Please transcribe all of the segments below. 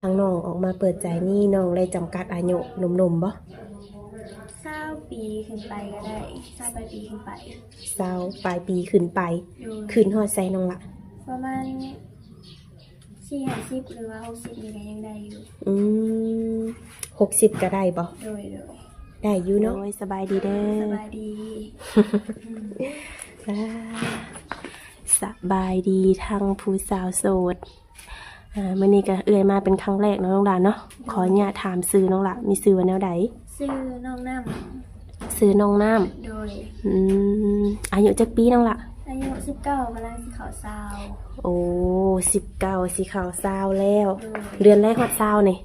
ທາງນ້ອງອອກມາເປີດໃຈນີ້ ນ້ອງໄດ້ຈຳກັດອາຍຸໜຸ່ມໆບໍ່? ຊາວປີຂຶ້ນໄປກໍໄດ້ ຊາວປາຍປີຂຶ້ນໄປ. ຊາວປາຍປີຂຶ້ນໄປ. ໂດຍ. ຂຶ້ນຮອດໃສນ້ອງລະ? ປະມານສີ່ຫ້າສິບ ຫຼືວ່າຫົກສິບນີ້ກໍຍັງໄດ້ຢູ່. ອືມ ຫົກສິບກໍໄດ້ບໍ່? ໂດຍໆ. ໄດ້ຢູ່ເນາະ. ໂດຍ ສະບາຍດີເດີ. ສະບາຍດີ. ອ່າ ສະບາຍດີທັງຜູ້ສາວໂສດ. ອ່າ ມື້ນີ້ກໍເອື້ອຍມາເປັນຄັ້ງແລກເນາະນ້ອງຫຼ້າເນາະ. ໂດຍ. ຂໍອະນຸຍາດຖາມຊື່ນ້ອງຫຼ້າ ມີຊື່ວ່າແນວໃດ? ຊື່ນ້ອງນ້ຳ. ຊື່ນ້ອງນ້ຳ. ໂດຍ. ອືມ ອາຍຸຈັກປີນ້ອງຫຼ້າ? ອາຍຸສິບເກົ້າ ກຳລັງຊິເຂົ້າຊາວ. ໂອ້ ສິບເກົ້າ ຊິເຂົ້າຊາວແລ້ວ. ໂດຍ. ເດືອນໃດຮອດຊາວນີ້?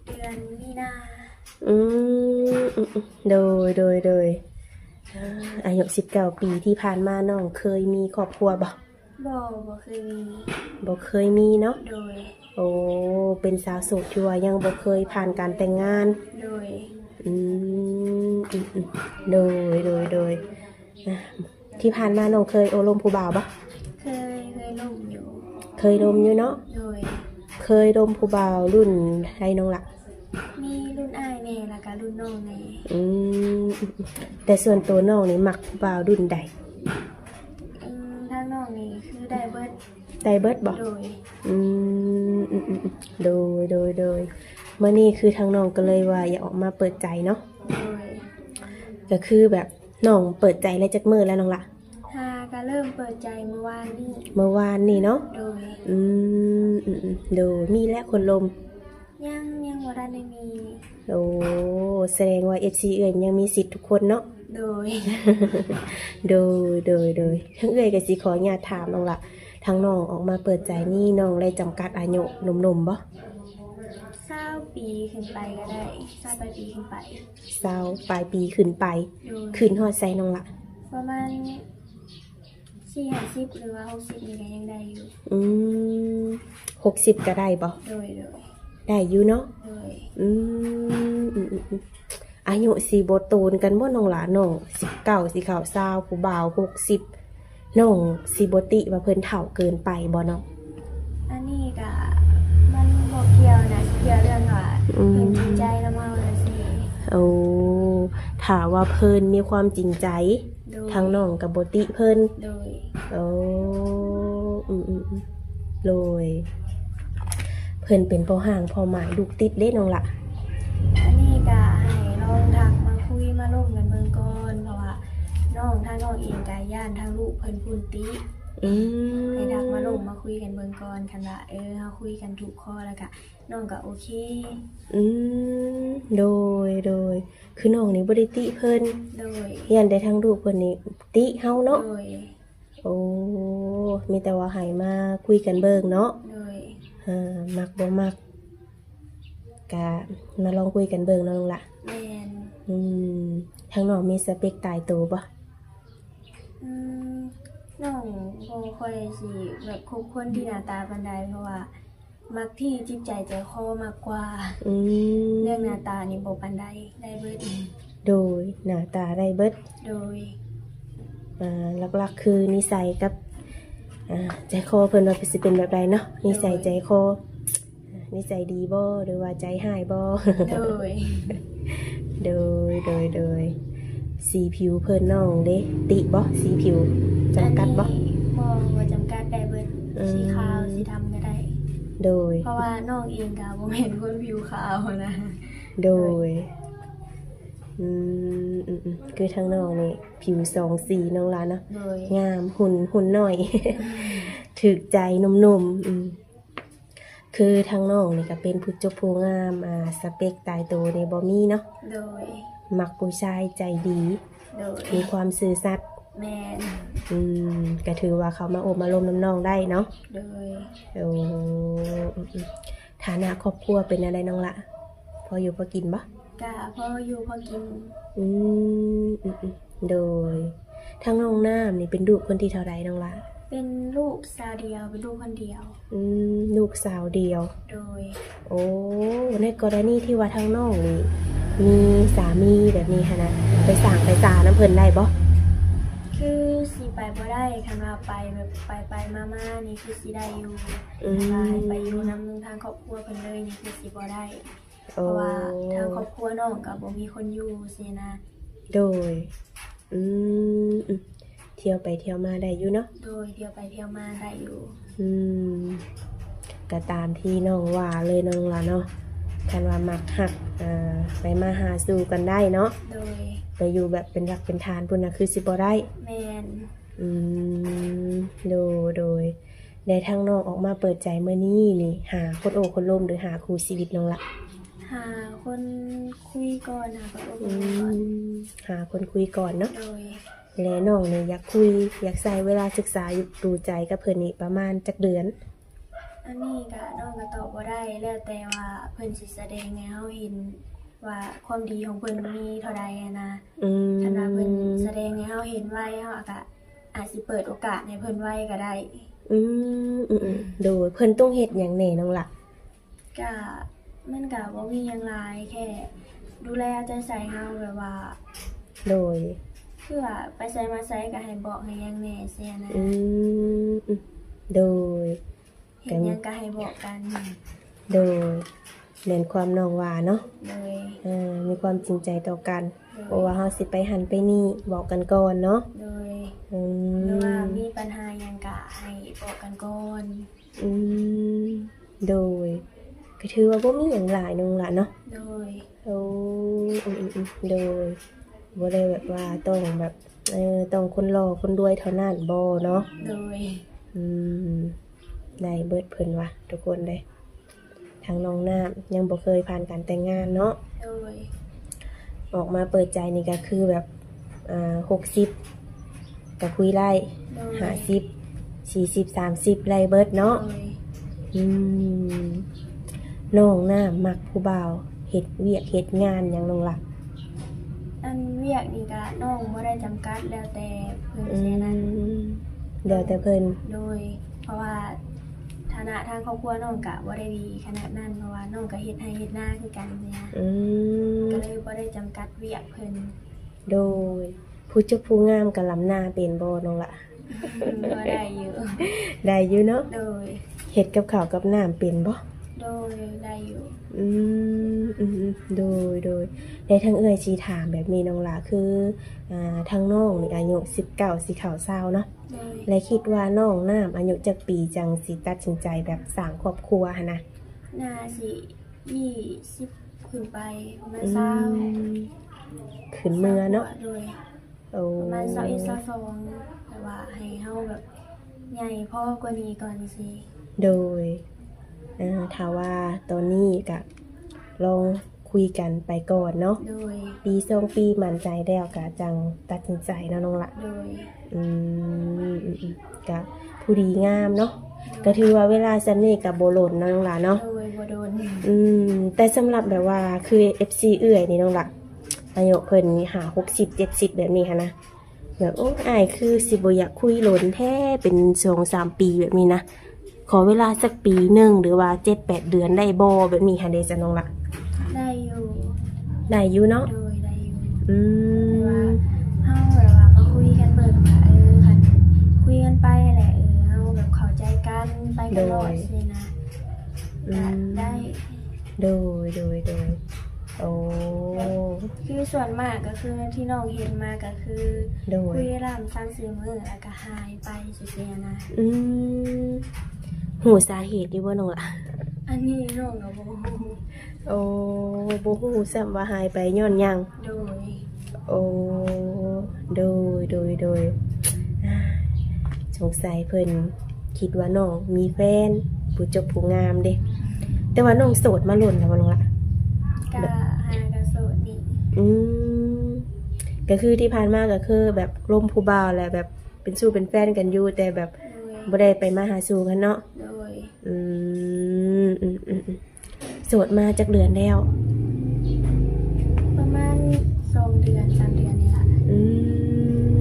ເດືອນມີນາ. ອືມ ອືມ ອືມ ໂດຍ ໂດຍ ໂດຍ. ອາ ອາຍຸສິບເກົ້າປີ ທີ່ຜ່ານມານ້ອງເຄີຍມີຄອບຄົວບໍ່? ບໍ່ ບໍ່ເຄີຍມີ. ບໍ່ເຄີຍມີເນາະ. ໂດຍ. ໂອ້ ເປັນສາວໂສດທີ່ວ່າຍັງບໍ່ເຄີຍຜ່ານການແຕ່ງງານ. ໂດຍ. ອືມ ອືມ ອືມ ໂດຍ ໂດຍ ໂດຍ. ອ່າ ທີ່ຜ່ານມານ້ອງເຄີຍໂອ້ລົມຜູ້ບ່າວບໍ່? ເຄີຍ ເຄີຍລົມຢູ່. ເຄີຍລົມຢູ່ເນາະ. ໂດຍ. ເຄີຍລົມຜູ້ບ່າວລຸ້ນໃດນ້ອງລະ? ມີລຸ້ນອ້າຍແດ່ ແລ້ວກະລຸ້ນນ້ອງແດ່. ອືມ ແຕ່ສ່ວນໂຕນ້ອງນີ້ມັກຜູ້ບ່າວລຸ້ນໃດ? ອືມ ທາງນ້ອງນີ້ຄືໄດ້ເບິດ. ໄດ້ເບິດບໍ່? ໂດຍ. ອືມ ອືມ ອືມ ອືມ ໂດຍ ໂດຍ ໂດຍ. ມື້ນີ້ຄືທາງນ້ອງກໍເລີຍວ່າຢາກອອກມາເປີດໃຈເນາະ. ໂດຍ. ກໍຄືແບບນ້ອງເປີດໃຈໄດ້ຈັກມື້ແລ້ວນ້ອງລະ? ຫາກໍເລີ່ມເປີດໃຈມື້ວານນີ້. ມື້ວານນີ້ເນາະ. ໂດຍ. ອືມ ອືມ ອືມ ໂດຍ. ມີແລ້ວຄົນລົມ? ຍັງ ຍັງບໍ່ທັນໄດ້ມີ. ໂອ້ ສະແດງວ່າເອັຟຊີເອື້ອຍຍັງມີສິດທຸກຄົນເນາະ. ໂດຍ. ໂດຍ ໂດຍ ໂດຍ. ທາງເອື້ອຍກໍຊິຂໍອະນຸຍາດຖາມນ້ອງລະ ທາງນ້ອງອອກມາເປີດໃຈນີ້ ນ້ອງໄດ້ຈຳກັດອາຍຸໜຸ່ມໆບໍ່? ຊາວປີຂຶ້ນໄປກໍໄດ້ ຊາວປາຍປີຂຶ້ນໄປ. ຊາວປາຍປີຂຶ້ນໄປ. ໂດຍ. ຂຶ້ນຮອດໃສນ້ອງລະ? ປະມານສີ່ຫ້າສິບ ຫຼືວ່າຫົກສິບນີ້ກໍຍັງໄດ້ຢູ່. ອືມ ຫົກສິບກໍໄດ້ບໍ່? ໂດຍ ໂດຍ. ໄດ້ຢູ່ເນາະ. ໂດຍ. ອືມ ອືມ ອືມ ອືມ. ອາຍຸຊິບໍ່ໂຕນກັນບໍ່ນ້ອງຫຼ້າ? ນ້ອງສິບເກົ້າ ຊິເຂົ້າຊາວ ຜູ້ບ່າວຫົກສິບ ນ້ອງຊິບໍ່ຕິວ່າເພິ່ນເຖົ້າເກີນໄປບໍ່ນ້ອງ? ອັນນີ້ກະມັນບໍ່ກ່ຽວນະ ຊິກ່ຽວເລື່ອງວ່າ ອືມ ເພິ່ນຈິງໃຈນຳເຮົາຈັ່ງຊີ້. ໂອ້ ຖ້າວ່າເພິ່ນມີຄວາມຈິງໃຈ ໂດຍ ທາງນ້ອງກໍບໍ່ຕິເພິ່ນ. ໂດຍ. ໂອ້ ອືມ ອືມ ອືມ ໂດຍ. ເພິ່ນເປັນພໍ່ຮ້າງພໍ່ໝ້າຍລູກຕິດເດ້ນ້ອງລະ. ອັນນີ້ກະໃຫ້ລອງທັກມາຄຸຍມາລົມກັນເບິ່ງກ່ອນ ເພາະວ່ານ້ອງ ທາງນ້ອງເອງກະຢ້ານທາງລູກເພິ່ນພຸ້ນຕິ. ອືມ ໃຫ້ທັກມາລົມມາຄຸຍກັນເບິ່ງກ່ອນ ຄັນວ່າ ເອີ ເຮົາຄຸຍກັນຖືກຄໍແລ້ວກະ ນ້ອງກໍໂອເຄ. ອືມ ໂດຍ ໂດຍ. ຄືນ້ອງນີ້ບໍ່ໄດ້ຕິເພິ່ນ. ໂດຍ. ຢ້ານແຕ່ທາງລູກເພິ່ນນີ້ຕິເຮົາເນາະ. ໂດຍ. ໂອ້ ມີແຕ່ວ່າໃຫ້ມາຄຸຍກັນເບິ່ງເນາະ. ໂດຍ. ເອີ ມັກບໍ່ມັກ ກະມາລອງຄຸຍກັນເບິ່ງເນາະນ້ອງລະ. ແມ່ນ. ອືມ ທາງນ້ອງມີສະເປັກຕາຍໂຕບໍ່? ອືມ ນ້ອງບໍ່ຄ່ອຍຊິແບບຄົບຄົນທີ່ໜ້າຕາປານໃດ ເພາະວ່າ ມັກທີ່ຈິດໃຈໃຈຄໍມາກກວ່າ. ອືມ ເລື່ອງໜ້າຕານີ້ບໍ່ປານໃດ ໄດ້ເບິດ. ໂດຍ ໜ້າຕາໄດ້ເບິດ. ໂດຍ. ອ່າ ຫຼັກໆຄືນິໄສກັບ ອ່າ ໃຈຄໍເພິ່ນວ່າຊິເປັນແບບໃດເນາະ ນິໄສໃຈຄໍ. ໂດຍ. ນິໄສດີບໍ່ ຫຼືວ່າໃຈຮ້າຍບໍ່? ໂດຍ. ໂດຍ ໂດຍ ໂດຍ. ສີຜິວເພິ່ນນ້ອງເດ້ ຕິບໍ່ ສີຜິວ ຈຳກັດບໍ່? ອັນນີ້ບໍ່ ບໍ່ຈຳກັດ ໄດ້ເບິດ. ອືມ ສີຂາວ ສີດຳກໍໄດ້. ໂດຍ. ເພາະວ່ານ້ອງເອງກໍບໍ່ແມ່ນຄົນຜິວຂາວນະ. ໂດຍ. ໂດຍ. ອືມ ອືມ ອືມ ຄືທາງນ້ອງນີ້ຜິວສອງສີນ້ອງລະເນາະ. ໂດຍ. ງາມ ຫຸ່ນ ຫຸ່ນໜ້ອຍ ອືມ ຖືກໃຈໜຸ່ມໆ. ອືມ ຄືທາງນ້ອງນີ້ກໍເປັນຜູ້ຈົບຜູ້ງາມ ອ່າ ສະເປັກຕາຍໂຕນີ້ບໍ່ມີເນາະ. ໂດຍ. ມັກຜູ້ຊາຍໃຈດີ. ໂດຍ. ມີຄວາມຊື່ສັດ. ແມ່ນ. ອືມ ກໍຖືວ່າເຂົ້າມາໂອ້ມາລົມນຳນ້ອງໄດ້ເນາະ. ໂດຍ. ໂອ້ ອືມ ອືມ. ຖານະຄອບຄົວເປັນແນວໃດນ້ອງລະ? ພໍຢູ່ພໍກິນບໍ່? ກະພໍຢູ່ພໍກິນ. ອືມ ອືມ ອືມ. ໂດຍ. ທາງນ້ອງນ້ຳນີ້ເປັນລູກຄົນທີເທົ່າໃດນ້ອງລະ? ເປັນລູກສາວດຽວ ເປັນລູກຄົນດຽວ. ອືມ ລູກສາວດຽວ. ໂດຍ. ໂອ້ ໃນກໍລະນີທີ່ວ່າທາງນ້ອງນີ້ມີສາມີແບບນີ້ຫັ້ນນະ ໄປສ້າງໄປສານຳເພິ່ນໄດ້ບໍ່? ຄືຊິ ໄປບໍ່ໄດ້ ຄັນວ່າໄປແບບໄປໆມາໆນີ້ຄືຊິໄດ້ຢູ່ ອືມ ຄັນວ່າໃຫ້ໄປຢູ່ນຳທາງຄອບຄົວເພິ່ນເລີຍນີ້ຄືຊິບໍ່ໄດ້ ໂອ້ ເພາະວ່າທາງຄອບຄົວນ້ອງກໍບໍ່ມີຄົນຢູ່ຊີ້ນະ. ໂດຍ ອືມ ອືມ ທ່ຽວໄປທ່ຽວມາໄດ້ຢູ່ເນາະ. ໂດຍ ທ່ຽວໄປທ່ຽວມາໄດ້ຢູ່. ອືມ ກໍຕາມທີ່ນ້ອງວ່າເລີຍນ້ອງລະເນາະ ຄັນວ່າມັກຮັກ ອ່າ ໄປມາຫາສູ່ກັນໄດ້ເນາະ. ໂດຍ ໄປຢູ່ແບບເປັນຫຼັກເປັນຖານພຸ້ນນະຄືຊິບໍ່ໄດ້. ແມ່ນ. ອືມ ໂດຍ ໂດຍ ແລະ ທາງນ້ອງອອກມາເປີດໃຈມື້ນີ້ນີ້ ຫາຄົນໂອ້ຄົນລົມ ຫຼື ຫາຄູ່ຊີວິດນ້ອງລະ? ຫາຄົນຄຸຍກ່ອນ ຫາຄົນໂອ້ຄົນລົມກ່ອນ. ອືມ ຫາຄົນຄຸຍກ່ອນເນາະ. ໂດຍ ແລະ ນ້ອງນີ້ຢາກຄຸຍ ຢາກໃຊ້ເວລາສຶກສາ ຢູ່ ດູໃຈກັບເພິ່ນນີ້ປະມານຈັກເດືອນ? ອັນນີ້ກະ ນ້ອງກະຕອບບໍ່ໄດ້ ແລ້ວແຕ່ວ່າເພິ່ນຊິສະແດງໃຫ້ເຮົາເຫັນວ່າຄວາມດີຂອງເພິ່ນມີເທົ່າໃດຫັ້ນນະ. ອືມ ຄັນວ່າເພິ່ນສະແດງໃຫ້ເຮົາເຫັນໄວ ເຮົາອາດກະ ອາດຊິເປີດໂອກາດໃຫ້ເພິ່ນໄວກະໄດ້. ອືມ ອືມ ອືມ ໂດຍ ເພິ່ນຕ້ອງເຮັດຫຍັງແດ່ນ້ອງລະ? ກະ ມັນກະບໍ່ມີຫຍັງຫຼາຍ ແຄ່ດູແລເອົາໃຈໃສ່ເຮົາ ແບບວ່າ ໂດຍ ຄືວ່າໄປໃສມາໃສກະໃຫ້ບອກໃຫ້ຫຍັງແດ່ຊີ້ນະ. ອືມ ອືມ ໂດຍ ເຮັດຫຍັງກະໃຫ້ບອກກັນ. ໂດຍ ແມ່ນຄວາມນ້ອງວ່າເນາະ. ໂດຍ ເອີ ມີຄວາມຈິງໃຈຕໍ່ກັນ. ໂດຍ ບໍ່ວ່າເຮົາຊິໄປຫັ້ນໄປນີ້ ບອກກັນກ່ອນເນາະ. ໂດຍ ອືມ ຫຼືວ່າມີບັນຫາຫຍັງກະໃຫ້ບອກກັນກ່ອນ. ອືມ ໂດຍ ກໍຖືວ່າບໍ່ມີຫຍັງຫຼາຍນ້ອງລະເນາະ. ໂດຍ ໂອ້ ອືມໆ ໂດຍ ບໍ່ໄດ້ແບບວ່າຕ້ອງແບບ ເອີ ຕ້ອງຄົນຫຼໍ່ຄົນລວຍເທົ່ານັ້ນບໍ່ເນາະ. ໂດຍ ອືມ ໄດ້ເບິດເພິ່ນວ່າທຸກຄົນເດ້. ທາງນ້ອງນ້ຳຍັງບໍ່ເຄີຍຜ່ານການແຕ່ງງານເນາະ. ໂດຍ ອອກມາເປີດໃຈນີ້ກໍຄືແບບ ອ່າ ຫົກສິບກໍຄຸຍໄດ້. ໂດຍ ຫ້າສິບ ສີ່ສິບ ສາມສິບ ໄດ້ເບິດເນາະ. ໂດຍ ອືມ ນ້ອງນ້ຳມັກຜູ້ບ່າວເຮັດວຽກເຮັດງານຫຍັງນ້ອງລະ? ອັນວຽກນີ້ກະນ້ອງບໍ່ໄດ້ຈຳກັດ ແລ້ວແຕ່ເພິ່ນ ອືມ ຊິອັນນັ້ນ. ແລ້ວແຕ່ເພິ່ນ. ໂດຍ ເພາະວ່າຖານະທາງຄອບຄົວນ້ອງກະບໍ່ໄດ້ດີຂະໜາດນັ້ນ ເພາະວ່ານ້ອງກະເຮັດໄຮ່ເຮັດນາຄືກັນນະ. ອືມ ກໍເລີຍບໍ່ໄດ້ຈຳກັດວຽກເພິ່ນ. ໂດຍ ຜູ້ຈົບຜູ້ງາມກໍລຳນາເປັນບໍ່ນ້ອງລະ? ອືມ ພໍໄດ້ຢູ່. ໄດ້ຢູ່ເນາະ. ໂດຍ ເຮັດກັບເຂົ້າກັບນ້ຳເປັນບໍ່? ໂດຍ ໄດ້ຢູ່. ອືມ ອືມ ໂດຍ ໂດຍ ແລະ ທາງເອື້ອຍຊິຖາມແບບນີ້ນ້ອງຫຼ້າ ຄື ອ່າ ທາງນ້ອງນີ້ອາຍຸສິບເກົ້າ ຊິເຂົ້າຊາວເນາະ. ໂດຍ ແລະ ຄິດວ່ານ້ອງນ້ຳອາຍຸຈັກປີຈັ່ງຊິຕັດສິນໃຈແບບສ້າງຄອບຄົວຫັ້ນນະ? ໜ້າຊິ ຊາວ ຂຶ້ນໄປ ປະມານ ອືມ ຊາວ ຂຶ້ນເມືອເນາະ. ໂດຍ ໂອ້ ປະມານ ຊາວເອັດ ຊາວສອງ ແຕ່ວ່າໃຫ້ເຮົາແບບໃຫຍ່ພໍກວ່ານີ້ກ່ອນຊີ້. ໂດຍ ເອີ ຖ້າວ່າຕອນນີ້ກະລອງຄຸຍກັນໄປກ່ອນເນາະ. ໂດຍ ປີສອງປີໝັ້ນໃຈແລ້ວກະຈັ່ງຕັດສິນໃຈເນາະນ້ອງຫຼ້າ. ໂດຍ ອືມ ອືມ ອືມ ກະຜູ້ດີງາມເນາະ. ໂດຍ ກະຖືວ່າເວລາສ່ຳນີ້ກະບໍ່ດົນເນາະນ້ອງຫຼ້າເນາະ. ໂດຍ ບໍ່ດົນ. ອືມ ແຕ່ສຳລັບແບບວ່າຄື ເອັຟຊີ ເອື້ອຍນີ້ນ້ອງຫຼ້າ ອາຍຸເພິ່ນຫ້າ ຫົກສິບ ເຈັດສິບ ແບບນີ້ຫັ້ນນະ ແບບ ໂອ້ ອ້າຍຄືຊິບໍ່ຢາກຄຸຍດົນແທ້ ເປັນສອງສາມປີແບບນີ້ນະ ຂໍເວລາສັກປີໜຶ່ງ ຫຼືວ່າເຈັດແປດເດືອນໄດ້ບໍ່ ແບບນີ້ຫັ້ນເດ ສະນ້ອງຫຼ້າ? ໄດ້ຢູ່. ໄດ້ຢູ່ເນາະ. ໂດຍ ໄດ້ຢູ່. ອືມ ແຕ່ວ່າເຮົາແບບວ່າມາຄຸຍກັນເບິ່ງວ່າ ເອີ ຄັນຄຸຍກັນໄປແຫຼະ ເອີ ເຮົາແບບເຂົ້າໃຈກັນ ໄປກັນລອດ ໂດຍ ຊີ້ນະ. ອືມ ກໍໄດ້. ໂດຍ ໂດຍ ໂດຍ ໂອ້ ແບບ ຄືສ່ວນມາກກໍຄືທີ່ນ້ອງເຫັນມາກໍຄື ໂດຍ ຄຸຍລ່ຳສັງຊື່ມື້ ແລ້ວກໍຫາຍໄປ ຊີ້ນະ. ອືມ ຮູ້ສາເຫດຢູ່ບໍ່ນ້ອງຫຼ້າ? ອັນນີ້ນ້ອງກໍບໍ່ຮູ້. ໂອ້ ບໍ່ຮູ້ຊ້ຳວ່າຫາຍໄປຍ້ອນຫຍັງ. ໂດຍ ໂອ້ ໂດຍ ໂດຍ ໂດຍ ສົງໄສເພິ່ນຄິດວ່ານ້ອງມີແຟນ ຜູ້ຈົບຜູ້ງາມເດ້. ແຕ່ວ່ານ້ອງໂສດມາດົນແລ້ວບໍ່ນ້ອງຫຼ້າ? ກະຫາກະໂສດນີ້. ອືມ ກະຄືທີ່ຜ່ານມາກະຄືແບບລົມຜູ້ບ່າວແຫຼະ ແບບເປັນຊູ້ເປັນແຟນກັນຢູ່ ແຕ່ແບບ ໂດຍ ບໍ່ໄດ້ໄປມາຫາສູ່ກັນເນາະ. ໂດຍ ອືມ ອືມ ອືມ ອືມ ໂສດມາຈັກເດືອນແລ້ວ? ປະມານສອງເດືອນ ສາມເດືອນນີ້ລະ. ອື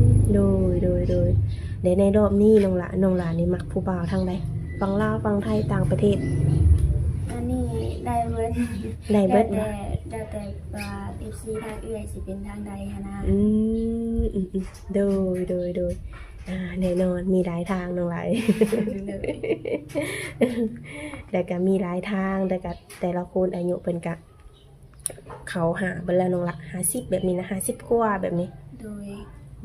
ມ ໂດຍ ໂດຍ ໂດຍ ແລະ ໃນລອບນີ້ນ້ອງຫຼ້າ ນ້ອງຫຼ້ານີ້ມັກຜູ້ບ່າວທາງໃດ? ຝັ່ງລາວ ຝັ່ງໄທ ຕ່າງປະເທດ? ອັນນີ້ໄດ້ເບິດ. ໄດ້ເບິດ ແລ້ວແຕ່ ແລ້ວແຕ່ວ່າ ເອັຟຊີ ທາງເອື້ອຍຊິເປັນທາງໃດຫັ້ນນະ. ອືມ ອືມ ອືມ ໂດຍ ໂດຍ ໂດຍ. ອ່າ ແນ່ນອນ ມີຫຼາຍທາງນ້ອງຫຼາຍ ໂດຍ ແລ້ວກະມີຫຼາຍທາງ ແລ້ວກະແຕ່ລະຄົນອາຍຸເພິ່ນກະເຂົ້າຫ້າເບິດແລ້ວນ້ອງລະ ຫ້າສິບແບບນີ້ນະ ຫ້າສິບກວ່າແບບນີ້ ໂດຍ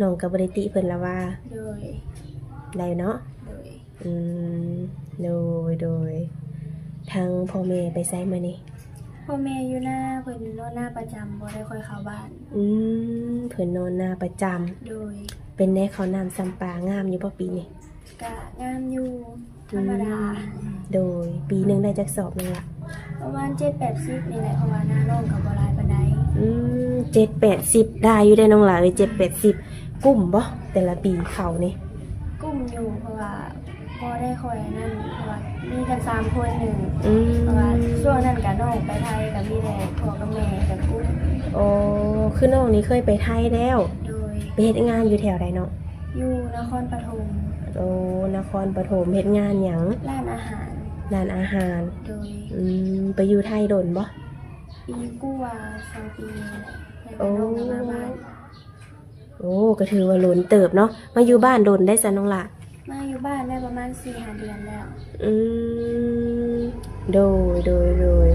ນ້ອງກະບໍ່ໄດ້ຕິເພິ່ນລະວ່າ ໂດຍ ໄດ້ເນາະ ໂດຍ ອືມ ໂດຍ ໂດຍ ທາງພໍ່ແມ່ໄປໃສມື້ນີ້? ພໍ່ແມ່ຢູ່ນາ ເພິ່ນນອນນາປະຈຳ ບໍ່ໄດ້ຄ່ອຍເຂົ້າບ້ານ ອືມ ເພິ່ນນອນນາປະຈຳ ໂດຍ ເປັນແນວເຂົ້ານ້ຳຊຳປາງາມຢູ່ບໍ່ປີນີ້? ກະງາມຢູ່ ທຳມະດາ ອືມ ໂດຍ ປີໜຶ່ງໄດ້ຈັກສອບນ້ອງລະ? ປະມານເຈັດແປດສິບນີ້ແຫຼະ ເພາະວ່ານານ້ອງກະບໍ່ຫຼາຍປານໃດ ອືມ ເຈັດແປດສິບ ໄດ້ຢູ່ເດ້ນ້ອງລະເອີຍ ເຈັດແປດສິບ ກຸ້ມບໍ່ແຕ່ລະປີເຂົ້ານີ້? ກຸ້ມຢູ່ ເພາະວ່າ ພໍໄດ້ຄ່ອຍອັນນັ້ນ ເພາະວ່າມີກັນສາມຄົນໜຶ່ງ ອືມ ເພາະວ່າຊ່ວງນັ້ນກະນ້ອງໄປໄທ ກະມີແຕ່ພໍ່ກັບແມ່ກະກຸ້ມ ໂອ້ ຄືນ້ອງນີ້ເຄີຍໄປໄທແລ້ວ ໂດຍ ໄປເຮັດງານຢູ່ແຖວໃດນ້ອງ? ຢູ່ນະຄອນປະຖົມ ໂອ້ ນະຄອນປະຖົມ ເຮັດງານຫຍັງ? ຮ້ານອາຫານ ຮ້ານອາຫານ ໂດຍ ອືມ ໄປຢູ່ໄທດົນບໍ່? ປີກວ່າ ສອງປີນີ້ແຫຼະ ແລ້ວກະນ້ອງກະມາບ້ານ ໂອ້ ກະຖືວ່າດົນເຕີບເນາະ ມາຢູ່ບ້ານດົນໄດ້ຊະນ້ອງລະ? ມາຢູ່ບ້ານໄດ້ປະມານສີ່ຫ້າເດືອນແລ້ວ ອືມ ໂດຍ ໂດຍ ໂດຍ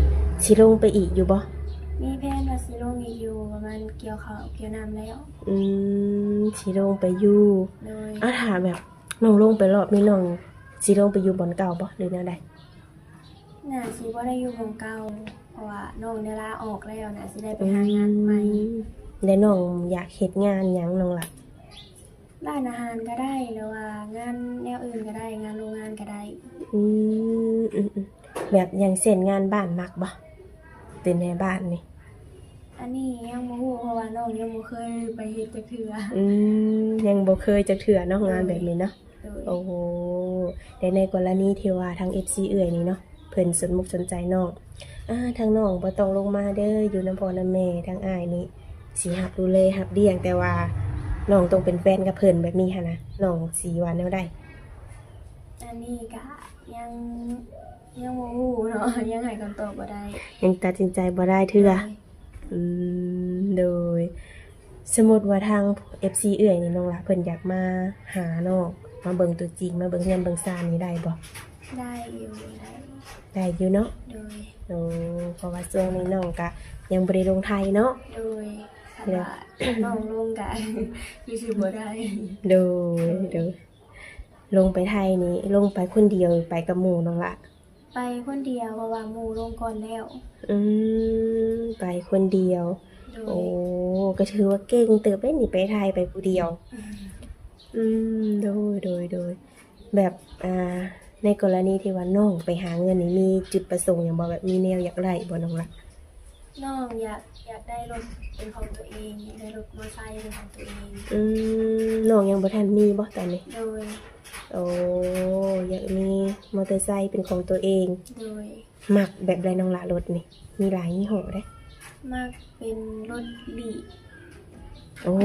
ຊິລົງໄປອີກຢູ່ບໍ່? ມີແຜນວ່າຊິລົງອີກຢູ່ ປະມານກ່ຽວເຂົ້າກ່ຽວນ້ຳແລ້ວ ອືມ ຊິລົງໄປຢູ່ ໂດຍ ອາ ຖ້າແບບນ້ອງລົງໄປລອບນີ້ ນ້ອງຊິລົງໄປຢູ່ບ່ອນເກົ່າບໍ່ ຫຼືແນວໃດ? ໜ້າຊິບໍ່ໄດ້ຢູ່ໝ່ອງເກົ່າ ເພາະວ່ານ້ອງໄດ້ລາອອກແລ້ວ ໜ້າຊິໄດ້ໄປຫາງານໃໝ່ ອືມ ແລະນ້ອງຢາກເຮັດງານຫຍັງນ້ອງລະ? ຮ້ານອາຫານກະໄດ້ ຫຼືວ່າງານແນວອື່ນກະໄດ້ ງານໂຮງງານກະໄດ້ ອືມ ອືມ ອືມ ແບບຢ່າງເຊັ່ນງານບ້ານມັກບໍ່? ເປັນແມ່ບ້ານນີ້ ອັນນີ້ຍັງບໍ່ຮູ້ ເພາະວ່ານ້ອງຍັງບໍ່ເຄີຍໄປເຮັດຈັກເທື່ອ ອືມ ຍັງບໍ່ເຄີຍຈັກເທື່ອເນາະ ໂດຍ ງານແບບນີ້ເນາະ ໂດຍ ໂອ້ໂຫ ແລະໃນກໍລະນີທີ່ວ່າທາງເອັຟຊີເອື້ອຍນີ້ເນາະ ເພິ່ນສົນມຸກສົນໃຈນ້ອງ ອາ ທາງນ້ອງບໍ່ຕ້ອງລົງມາເດີ ຢູ່ນຳພໍ່ນຳແມ່ ທາງອ້າຍນີ້ຊິຮັບດູແລຮັບລ້ຽງ ແຕ່ວ່ານ້ອງຕ້ອງເປັນແຟນກັບເພິ່ນແບບນີ້ຫັ້ນນະ ນ້ອງຊິວ່າແນວໃດ? ອັນນີ້ກະຍັງ ຍັງບໍ່ຮູ້ເນາະ ຍັງໃຫ້ຄຳຕອບບໍ່ໄດ້ ຍັງຕັດສິນໃຈບໍ່ໄດ້ເທື່ອ ໂດຍ ອືມ ໂດຍ ສົມມຸດວ່າທາງເອັຟຊີເອື້ອຍນີ້ນ້ອງລະ ເພິ່ນຢາກມາຫານ້ອງ ມາເບິ່ງຕົວຈິງ ມາເບິ່ງເຮືອນເບິ່ງຊານນີ້ໄດ້ບໍ່? ໄດ້ຢູ່ ໄດ້ ໄດ້ຢູ່ເນາະ ໂດຍ ໂອ້ ເພາະວ່າຊ່ວງນີ້ນ້ອງກະຍັງບໍ່ໄດ້ລົງໄທເນາະ ໂດຍ ຄັນວ່ານ້ອງລົງກະຄືຊິບໍ່ໄດ້ ໂດຍ ໂດຍ ລົງໄປໄທນີ້ ລົງໄປຄົນດຽວ ໄປກັບໝູ່ນ້ອງລະ? ໄປຄົນດຽວ ເພາະວ່າໝູ່ລົງກ່ອນແລ້ວ ອືມ ໄປຄົນດຽວ ໂດຍ ໂອ້ ກະຖືວ່າເກັ່ງເຕີບເດ້ນີ້ ໄປໄທໄປຜູ້ດຽວ ອືມ ອືມ ໂດຍ ໂດຍ ໂດຍ ແບບ ອ່າ ໃນກໍລະນີທີ່ວ່ານ້ອງໄປຫາເງິນນີ້ ມີຈຸດປະສົງຫຍັງບໍ່? ແບບມີແນວຢາກໄດ້ບໍ່ນ້ອງລະ? ນ້ອງຢາກ ຢາກໄດ້ລົດເປັນຂອງຕົວເອງ ຢາກໄດ້ລົດມໍເຕີໄຊເປັນຂອງຕົວເອງ ອືມ ນ້ອງຍັງບໍ່ທັນມີບໍ່ຕອນນີ້? ໂດຍ ໂອ້ ຢາກມີມໍເຕີໄຊເປັນຂອງຕົວເອງ ໂດຍ ມັກແບບໃດນ້ອງລະລົດນີ້? ມີຫຼາຍຍີ່ຫໍ້ເດ້ ມັກເປັນລົດລີ້ ໂອ້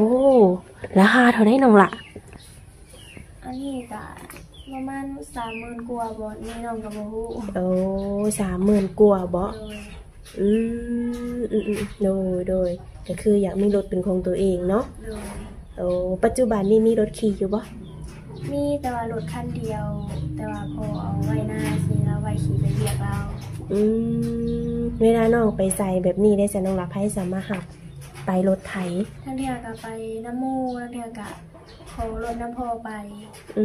ລາຄາເທົ່າໃດນ້ອງລະ? ອັນນີ້ກະປະມານສາມໝື່ນກວ່າບໍ່ ນີ້ນ້ອງກະບໍ່ຮູ້ ໂອ້ ສາມໝື່ນກວ່າບໍ່? ໂດຍ ອືມ ອືມ ອືມ ໂດຍ ໂດຍ ກະຄືຢາກມີລົດເປັນຂອງຕົວເອງເນາະ ໂດຍ ໂອ້ ປັດຈຸບັນນີ້ມີລົດຂີ່ຢູ່ບໍ່? ມີແຕ່ວ່າລົດຄັນດຽວ ແຕ່ວ່າພໍ່ເອົາໄວ້ນາ ຊິລາວໄວ້ຂີ່ໄປວຽກລາວ ອືມ ເວລານ້ອງໄປໃສແບບນີ້ໄດ້ຊະ ນ້ອງລະ ໃຜສາມາດຮັບ ໄປລົດໃຜ? ລາງເທື່ອກະໄປນຳໝູ່ ລາງເທື່ອກະ ຂໍລົດນຳພໍ່ໄປ ອື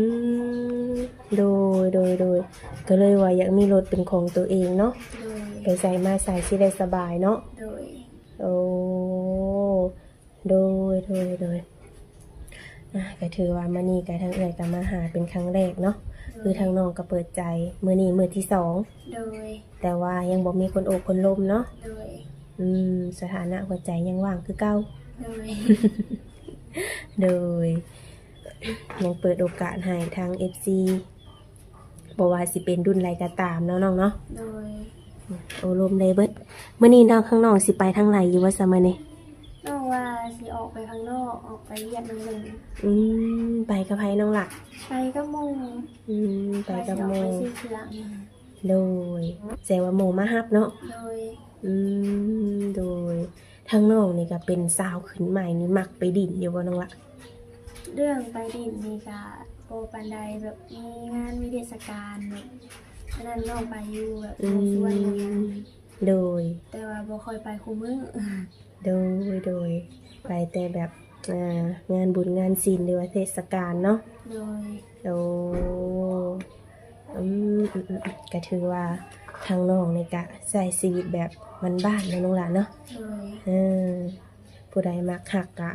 ມ ໂດຍ ໂດຍ ໂດຍ ກະເລີຍວ່າຢາກມີລົດເປັນຂອງໂຕເອງເນາະ ໂດຍ ໄປໃສມາໃສຊິໄດ້ສະບາຍເນາະ ໂດຍ ໂອ້ ໂດຍ ໂດຍ ໂດຍ ອ່າ ກະຖືວ່າມື້ນີ້ກະທາງເອື້ອຍກະມາຫາເປັນຄັ້ງແລກເນາະ ໂດຍ ຄືທາງນ້ອງກະເປີດໃຈ ມື້ນີ້ມື້ທີສອງ ໂດຍ ແຕ່ວ່າຍັງບໍ່ມີຄົນໂອ້ຄົນລົມເນາະ ໂດຍ ອືມ ສະຖານະຫົວໃຈຍັງວ່າງຄືເກົ່າ ໂດຍ ໂດຍ ຍັງເປີດໂອກາດໃຫ້ທາງເອັຟຊີ ບໍ່ວ່າຊິເປັນລຸ້ນໃດກະຕາມເນາະນ້ອງເນາະ ໂດຍ ໂອ້ລົມໄດ້ເບິດ ມື້ນີ້ນ້ອງ ທາງນ້ອງຊິໄປທາງໃດຢູ່ບໍ່ຊະມື້ນີ້? ນ້ອງວ່າຊິອອກໄປຂ້າງນອກ ອອກໄປວຽກໜ້ອຍໜຶ່ງ ອືມ ໄປກັບໃຜນ້ອງລະ? ໄປກັບໝູ່ ອືມ ໄປກັບໝູ່ ວ່າຊິອອກໄປຊື້ເຄື່ອງ ໂດຍ ແສດງວ່າໝູ່ມາຮັບເນາະ ໂດຍ ອືມ ໂດຍ ທາງນ້ອງນີ້ກະເປັນສາວຂຶ້ນໃໝ່ນີ້ ມັກໄປດິ້ນຢູ່ບໍ່ນ້ອງລະ? ເລື່ອງໄປຫຼິ້ນນີ້ກະບໍ່ປານໃດ ແບບມີງານມີເທດສະການແບບ ອັນນັ້ນນ້ອງໄປຢູ່ແບບ ອືມ ວງສວນຫຍັງ ໂດຍ ແຕ່ວ່າບໍ່ຄ່ອຍໄປຄູ່ມື້. ໂດຍ ໂດຍ ໄປແຕ່ແບບ ອ່າ ງານບຸນງານສິນ ຫຼືວ່າເທດສະການເນາະ. ໂດຍ ໂອ້ ອືມ ອືມ ອືມ ກະຖືວ່າທາງນ້ອງນີ້ກະໃຊ້ຊີວິດແບບບ້ານໆເນາະນ້ອງຫຼ້າເນາະ. ໂດຍ ເອີ ຜູ້ໃດມັກຮັກກະ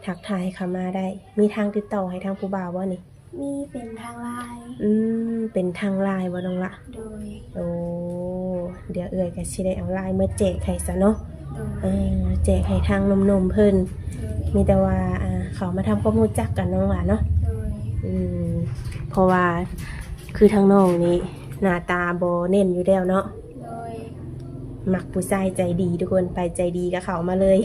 ທັກທາຍເຂົ້າມາໄດ້ ມີທາງຕິດຕໍ່ໃຫ້ທາງຜູ້ບ່າວບໍ່ນີ້? ມີເປັນທາງ LINE. ອືມ ເປັນທາງ LINE ບໍ່ນ້ອງຫຼ້າ? ໂດຍ ໂອ້ ດຽວເອື້ອຍກະຊິໄດ້ເອົາ LINE ມາແຈກໃຫ້ຊະເນາະ. ໂດຍ ເອີ ແຈກໃຫ້ທາງໜຸ່ມໆເພິ່ນ. ໂດຍ ມີແຕ່ວ່າ ອ່າ ເຂົ້າມາທຳຄວາມຮູ້ຈັກກັນນ້ອງຫຼ້າເນາະ. ໂດຍ ອືມ ເພາະວ່າຄືທາງນ້ອງນີ້ໜ້າຕາບໍ່ເນັ້ນຢູ່ແລ້ວເນາະ. ໂດຍ ມັກຜູ້ຊາຍໃຈດີທຸກຄົນ ໃຜໃຈດີກະເຂົ້າມາເລີຍ.